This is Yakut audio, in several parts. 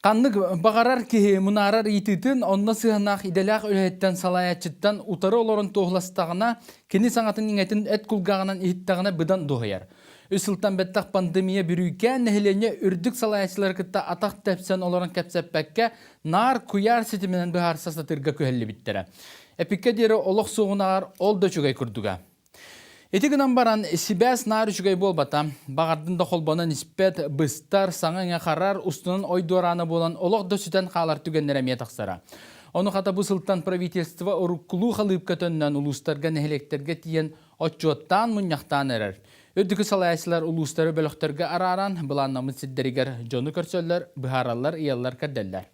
Ханнык баҕарар киһи мунаарар ыйытыытын онно сыһыаннаах идэлээх үлэһиттэн салайааччыттан утары олорон туоһуластаҕына, кини саҥатын-иҥэтин эт кулгааҕынан иһиттэҕинэ быдан дуоһуйар. Үс сылтан бэттэх пандемия бүрүүкээн нэһилиэнньэ үрдүк салайааччылары кытта атах тэпсэн олорон кэпсэппэккэ, наар куйаар ситиминэн быһаарса сатыырга күһэллибиттэрэ. Эпиккэ диэри олох суоҕунааҕар ол да үчүгэй курдуга. Ити гынан баран, сибээс наар үчүгэй буолбата. Баҕардын да холбонон испэт, быстар, саҥа-иҥэ харар, устунан ой дуораана буолан олох да сүтэн хаалар түгэннэрэ эмиэ тахсара. Ону хата бу сылтан правительство уруккулуу халыыпка төннөн улуустарга, нэһилиэктэргэ тиийэн отчуоттаан, мунньахтаан эрэр. Үрдүкү салайааччылар улуустары бөлөхтөргө арааран, былааннаммыт сирдэригэр дьону көрсөллөр, быһаараллар, ыйаллар-кэрдэллэр.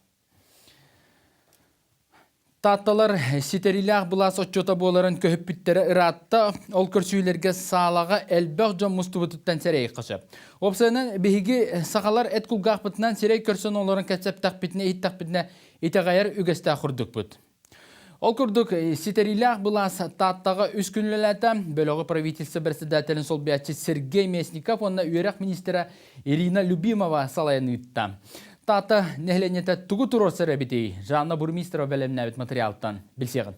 Таатталар ситэриилээх былаас отчуота буоларын көһүппүттэрэ ыраатта. Ол көрсүүлэргэ саалаҕа элбэх дьон мустубутуттан сэрэйиэххэ сөп. Уопсайынан, биһиги сахалар эт кулгаахпытынан сирэй көрсөн олорон кэпсэптэхпитинэ, иһиттэхпитинэ итэҕэйэр үгэстээх курдукпут. Ол курдук, ситэриилээх былаас Тааттаҕа үс күн үлэлээтэ. Бөлөҕү правительство председателин солбуйааччы Сергей Местников уонна үөрэх министрэ Ирина Любимова салайан ыытта. Таатта нэһилиэнньэтэ тугу туруорсар эбитий? Жанна Бурмистрова бэлэмнээбит материалтан билсиэҕин.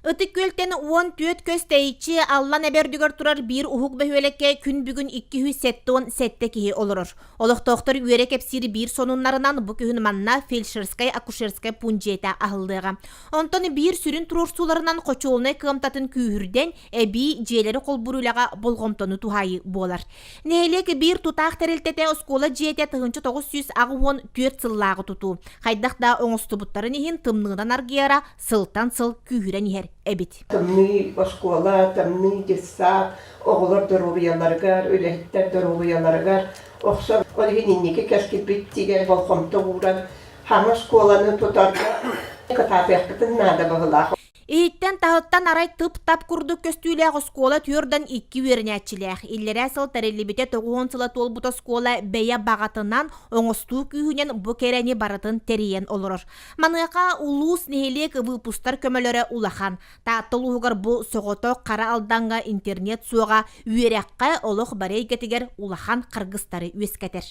Ытык Күөлтэн 14 көс тэйиччи Аллан эбэ үрдүгэр турар биир уһук бөһүөлэккэ күн бүгүн 277 киһи олорор. Олохтоохтор үөрэ кэпсиир биир сонуннарынан бу күһүн манна фельдшерскай-акушерскай пуун дьиэтэ аһыллыаҕа. Онтон биир сүрүн туруорсууларынан хочуолунай кыамтатын күүһүрдэн, эбии дьиэлэри холбуур үлэҕэ болҕомтону туһаайыы буолар. Нэһилиэк биир тутаах тэрилтэтэ оскуола дьиэтэ 1984 сыллааҕы тутуу. Хайдах да оҥостубуттарын иһин тымныынан аргыйара сылтан сыл күүһүрэн иһэр эбит. Тымныы оскуола, тымныы детсад оҕолор доруобуйаларыгар, үлэһиттэр доруобуйаларыгар охсор. Ол иһин инники кэскилбит болҕомто ууран хаҥа оскуоланы тутарга кытаатыахпытын наада быһыылаах. Иһиттэн-таһыттан арай тып-тап курдук көстүүлээх оскуола түөрдэн икки үөрэнээччилээх. Иллэрээ сыл тэриллибитэ 90 сыла туолбут оскуола бэйэ баҕатынан, оҥостуу күүһүнэн бу кэрэни барытын тэрийэн олорор. Маныаха улуус, нэһилиэк выпустар көмөлөрө улахан. Таатта улууһугар бу соҕотох Хара Алдаҥҥа интернет суоҕа үөрэххэ, олох бары эйгэтигэр улахан харгыстары үөскэтэр.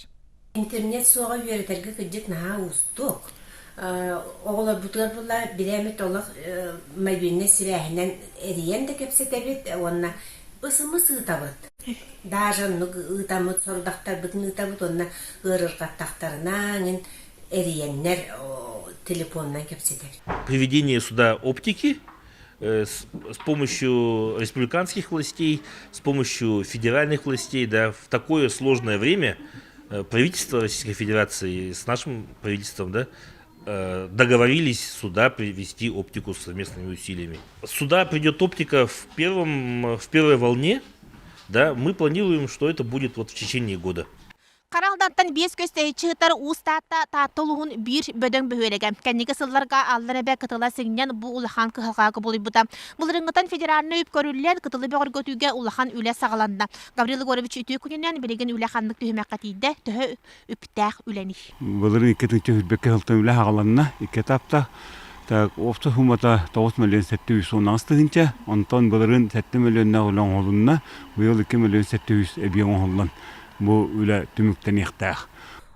Интернет суоҕа үөрэтэргэ кырдьык наһаа уустук. Оҕолорбутугар буолла бирээмит олох мобильнай сибээһинэн эрийэн да кэпсэтэбит уонна ысымыс ыытабыт. Даже оннук ыытаммыт сорудахтарбытын ыытабыт уонна ыарырҕаттахтарына эҥин эрийэннэр телефонунан кэпсэтэр. Приведение сюда оптики с помощью республиканских властей, с помощью федеральных властей, да, в такое сложное время правительство Российской Федерации с нашим правительством, да, договорились сюда привести оптику совместными усилиями. Сюда придет оптика в, первом, в первой волне, да, мы планируем, что это будет вот в течение года. Хара Алдантан биэс көс тэйиччи сытар Уус Таатта Таатта улууһун биир бөдөҥ бөһүөлэгэ. Кэнники сылларга Аллан эбэ кытыла сиҥнэн бу улахан кыһалҕаҕа кубулуйбута. Былырыыҥҥытан федеральнай үп көрүллэн, кытылы бөҕөргөтүүгэ улахан үлэ саҕаланна. Гаврил Егорович үтүө күнүнэн билигин үлэ ханнык түһүмэххэ тиийдэ, төһө үптээх үлэний? Былырыын икки тыһыынча сүүрбэккэ сылтан үлэ саҕаланна. Икки этапта. Так, уопсай суммата 9 миллион 718 тыһыынча, онтон былырыын 7 миллионнаах үлэ оҥоһулунна, быйыл 2 миллион 700 эбии оҥоһуллан Бу үлэ түмүктэниэхтээх.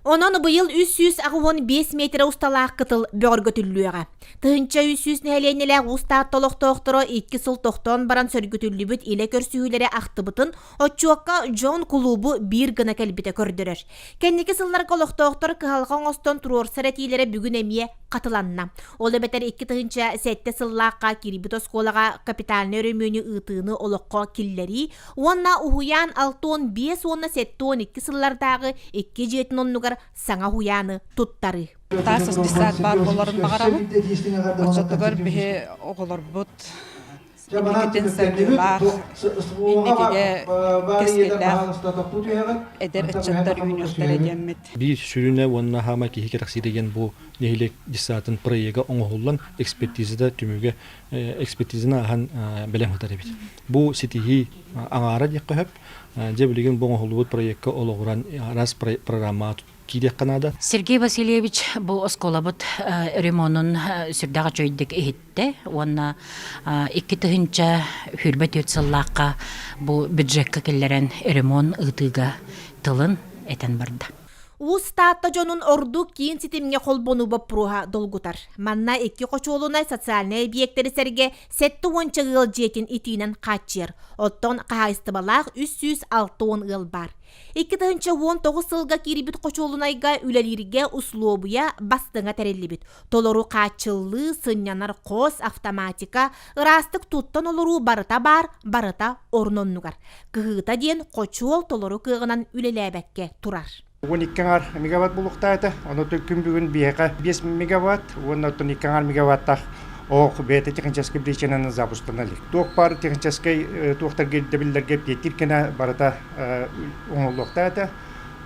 Онон быйыл 385 миэтэрэ усталаах кытыл бөҕөргөтүллүөҕэ. 1300 нэһилиэнньэлээх Уус Таатта олохтоохторо икки сыл тохтоон баран сөргүтүллүбүт илэ көрсүһүүлэри ахтыбытын отчуокка дьон кулуубу биир гына кэлбитэ көрдөрөр. Кэнники сылларга олохтоохтор кыһалҕа оҥостон туруорсар этиилэрэ бүгүн эмиэ хатыланна. Ол эбэтэр 2007 сыллаахха киирбит оскуолаҕа капитальнай өрөмүөнү ыытыыны олоххо киллэрии уонна уһуйаан 65 уонна 72 сыллардааҕы икки дьиэтин оннугар саҥа уһуйааны туттарыы. Таас десант баар буоларын баҕарабын. Оччотугар биһи оҕолорбут инникитин сайдыылаах, инникигэ кэскиллээх эдэр ыччаттар үүнүөхтэрэ диэммит. Биир сүрүнэ уонна хаама киһи кэрэхсиирэ диэн бу нэһилиэк десантын проега оҥоһуллан экспертизада түмүгэ экспертизаны ааһан бэлэм сытар эбит. Бу ситиһии аҥаара диэххэ сөп. Дьэ билигин бу оҥоһуллубут проекка олоҕуран араас программаҕа киириэххэ наада. Сергей Васильевич бу оскуолабыт ремонун сүрдээх үчүгэйдик иһиттэ уонна 2024 сыллаахха бу бюджекка киллэрэн ремонт ыытыыга тылын этэн барда. Уус Таатта дьонун ордук киин ситимҥэ холбонуу боппуруоһа долгутар. Манна икки хочуолунай социальнай эбийиэктэри сэргэ 70 ыал дьиэтин итиинэн хааччыйар, оттон хаһаайыстыбалаах 360 ыал баар. 2019 сылга киирбит хочуолунайга үлэлииргэ услуобуйа бастыҥа тэриллибит. Толору хааччыллыы, сынньанар хос, автоматика, ыраастык туттан олоруу барыта баар, барыта орун-оннугар. Кыһыыта диэн хочуол толору кыаҕынан үлэлээбэккэ турар. 12 аҥар мегаватт булуохтаах этэ. Ону күн бүгүн биһиэхэ 5 мегаватт уонна оттон 2 аҥар мегаваттаах оһох бэйэтэ техническэй причинаны запустана илик. Туох баар техническэй туохтарга ирдэбиллэргэ эппиэттиир кэнэ барыта оҥоһуллуохтаах этэ.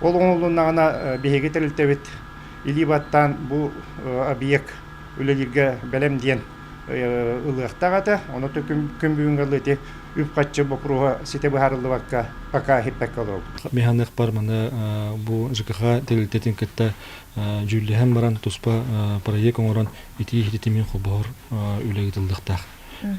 Ол оҥоһулуннаҕына биһиги тэрилтэбит илии баттаан бу объект үлэлииргэ бэлэм диэн ылыахтаах этэ. Ону күн бүгүҥҥэ дылы ити үп-харчы боппуруоһа ситэ быһаарыллыбакка пока иһиппэккэ олоробут. Механыахпар маны бу ЖКХ тэрилтэтин кытта дьүүллэһэн баран туспа проект оҥорон итии ситимин холбоһор үлэ ыытыллыахтаах.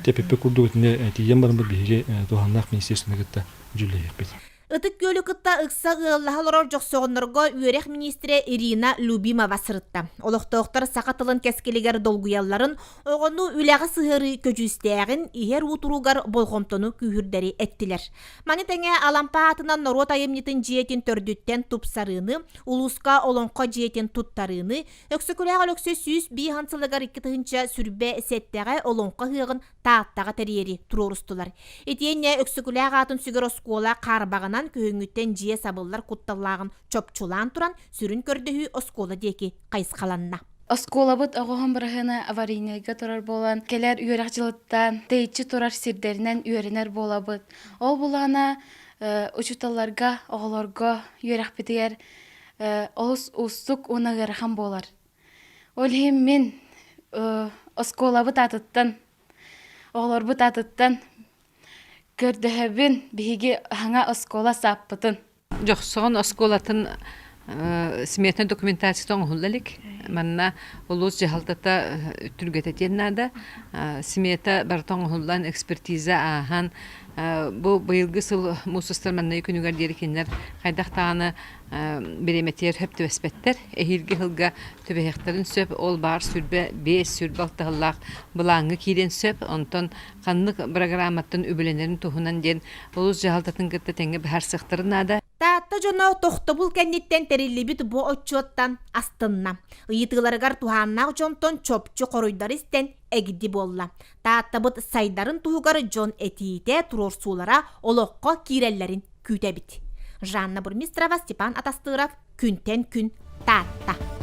Тэпиппит курдук итиннэ тиийэн бараммыт биһиги туһааннаах министерствоны кытта дьүүллэһиэхпит. Ытык Күөлү кытта ыкса ыаллаһа олорор дьохсоҕоннорго үөрэх миниистирэ Ирина Любимова сырытта. Олохтоохтор саха тылын кэскилигэр долгуйалларын, оҕону үлэҕэ сыһыарыы көдьүүстээҕин, иһэр уу туругар болҕомтону күүһүрдэри эттилэр. Маны тэҥэ Алампа аатынан норуот айымньытын дьиэтин төрдүттэн тупсарыыны, улууска Олоҥхо дьиэтин туттарыыны, Өксөкүлээх Өлөксөй 105 сылыгар 2027-ҕэ Олоҥхо ыһыаҕын Тааттаҕа тэрийэри туруорустулар. Итиэннэ Өксөкүлээх аатын сүгэр оскуола хаарбаҕынан күһүҥҥүттэн дьиэ сабыллар кутталлааҕын чопчулаан туран, сүрүн көрдөһүү оскуола диэки хайысхаланна. Оскуолабыт оҕоһун быраһыана аварийнайга турар буолан, кэлэр үөрэх дьылыттан тэйиччи турар сирдэринэн үөрэнэр буолабыт. Ол булаана учууталларга, оҕолорго үөрэхпитигэр олус уустук уонна ыарахан буолар. Ол иһин мин оскуолабыт аатыттан, оҕолорбут аатыттан көрдөһөбүн биһиги саҥа оскуола сааппытын. Дьохсоҕон оскуолатын сметнай документацията оҥоһулла илик. Манна улуус дьаһалтата түргэтэтиэн наада. Смета барыта оҥоһуллан, экспертиза ааһан, бу быйылгы сыл муус устар маннайы күнүгэр диэри кинилэр хайдах даҕаны бириэмэтигэр сөп түбэспэттэр. Эһиилги сылга түбэһиэхтэрин сөп. Ол баар 25, 26 сыллаах былааҥҥа киириэн сөп. Онтон ханнык бырагырааматтан үбүлэнэрин туһунан диэн улуус дьаһалтатын кытта тэҥҥэ быһаарсыахтарын наада. Таатта дьоно тохтобул кэнниттэн тэриллибит бу отчуоттан астынна. Ыйытыыларыгар туһааннаах дьонтон чопчу хоруйдары истэн эгди буолла. Тааттабыт сайдарын туһугар дьон этиитэ, туруорсуулара олоххо киирэллэрин күүтэбит. Жанна Бурмистрова, Степан Атастыров, Күнтэн күн Таатта.